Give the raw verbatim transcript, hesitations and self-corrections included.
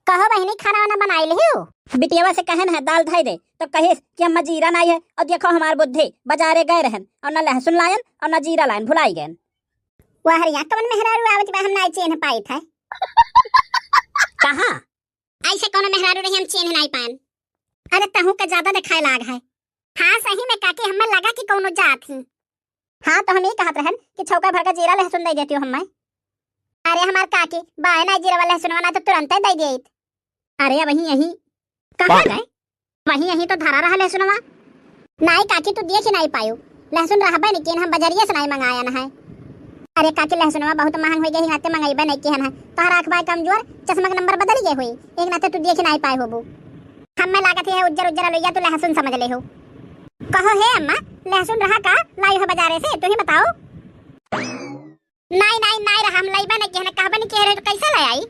कहो बहिनी, खाना वाना बनाई लिहू? बिटियवा से कहन है दाल धइ दे, तो कहिस कि अम्मा जीरा नाई है, और देखो हमार बुद्धि, बजारे गए रहन और ना लहसुन लायन और ना जीरा लायन, भुलाई गएन। वाह रे, कवन मेहरारू आवत बा, हम नाई चीन्ह पाइत है। कहाँ? ऐसे कौनो मेहरारू रही हम चीन्ह नाई पाएन। अरे तहू का ज्यादा देखाए लाग है। हाँ सही में काकी, हमें लगा कि कौनो जात ही। हाँ तो हम ई कहत रहन कि छौका भर का जीरा लहसुन दे देती हो हमें। अरे हमार काकी, बाय ना जीरा वाला लहसुन ना तो तुरंत ही दे देत। अरे वहीं यहीं। कहाँ गए? वहीं यहीं तो धरा रहा लहसुनवा। नाई काकी, तू देख ही नाई पायो, लहसुन रहबे नहीं किन, हम बजरिया से नाई मंगाया ना है। अरे काकी, लहसुनवा बहुत महंग हो गई, नाते मंगेबे नहीं किहन है। तोहरा आँख बाय कमजोर, चश्मा के नंबर बदल गए हुई, एक नाते तू देख ही नाई पाए होबू। हमें लागत है उज्जर उज्जर लोइया तू लहसुन समझ ले हो। कहो हे अम्मा, लहसुन रहा का? लाई हो बजारे से, तू ही बताओ। नाई नाई नाई रहा, हम लइबे नहीं किहन, कहबे नहीं किहे रहे तो कैसे ले आई?